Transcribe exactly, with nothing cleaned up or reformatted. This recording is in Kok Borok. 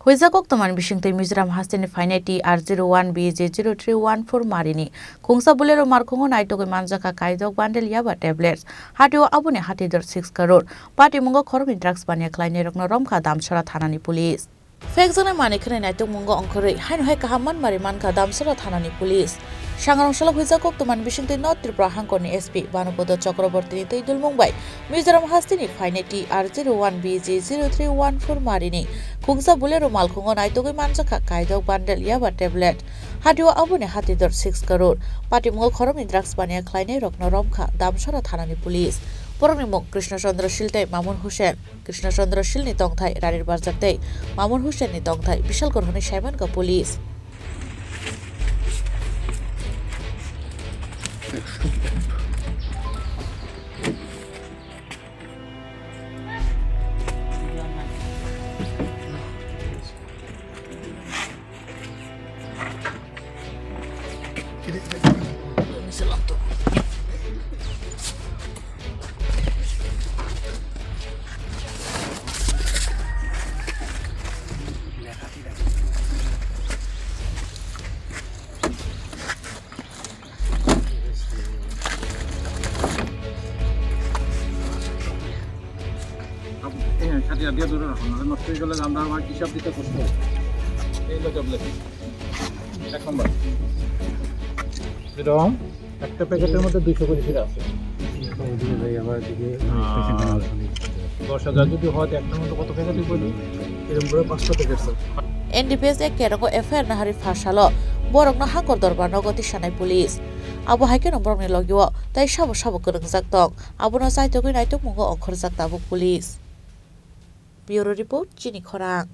Huijak koktwmani bisingtwi Mizoram hasteni phainai T R zero one B J zero three one four marini khungsa Bolero malkhungo naitugwi manjakha kaidok bundle yaba tablets. Hatio aboni hatidor six crore. Patimungo khoroknwi drugs baniya khlainairokno romkha Damsara thanani police. Phekjaknai manwi khwnwi naitukmungo ongkhorwi haino hai kaham manmari mankha Damsara thanani police. Sangrong salo huijak koktwmani bisingtwi North Tripura hangkorni S P Bhanupada Chakrabortini twi dulmung bai Mizoram hasteni phainai T R zero one B J zero three one four marini khungsa Bolero malkhungo naitugwi manjakha kaidok bundle yaba tablet. Hatio aboni hatidor six crore. Patimungo khoroknwi drugs baniya khlainairokno romkha Damsara thanani police. Borokni mung Krishna Chandra Sil tei Mamun Hussain. Krishna Chandra Silni tongthai Ranir Barjak tei Mamun Hussainni tongthai Bishalgarh hwnwi saimankha police. এই কাটিয়া দিয়ে দূরে রাখো, নাহলে নষ্ট হয়ে গেলে আমরা আবার হিসাব দিতে কষ্ট হবে। এই হলো ট্যাবলেট, এক নম্বর। এরকম একটা প্যাকেটের মধ্যে দুইশো করে করে আছে। ওইদিকে ভাই, আমার দিকে আর দশ হাজার যদি হয়, তো একটার মধ্যে কত প্যাকেট হইব? এরকম করে পাঁচটা packet, sir. N D P S A kerongo F I R nahari phasalo borokno hangkor dorbar nogo tisanai police. Abo hai kheno borokni logio tei sabo sabo kwrwngjak tong. Abono chaitogwi naitukmungo ongkhorjak tabuk police. Bureau report, Chini Khorang.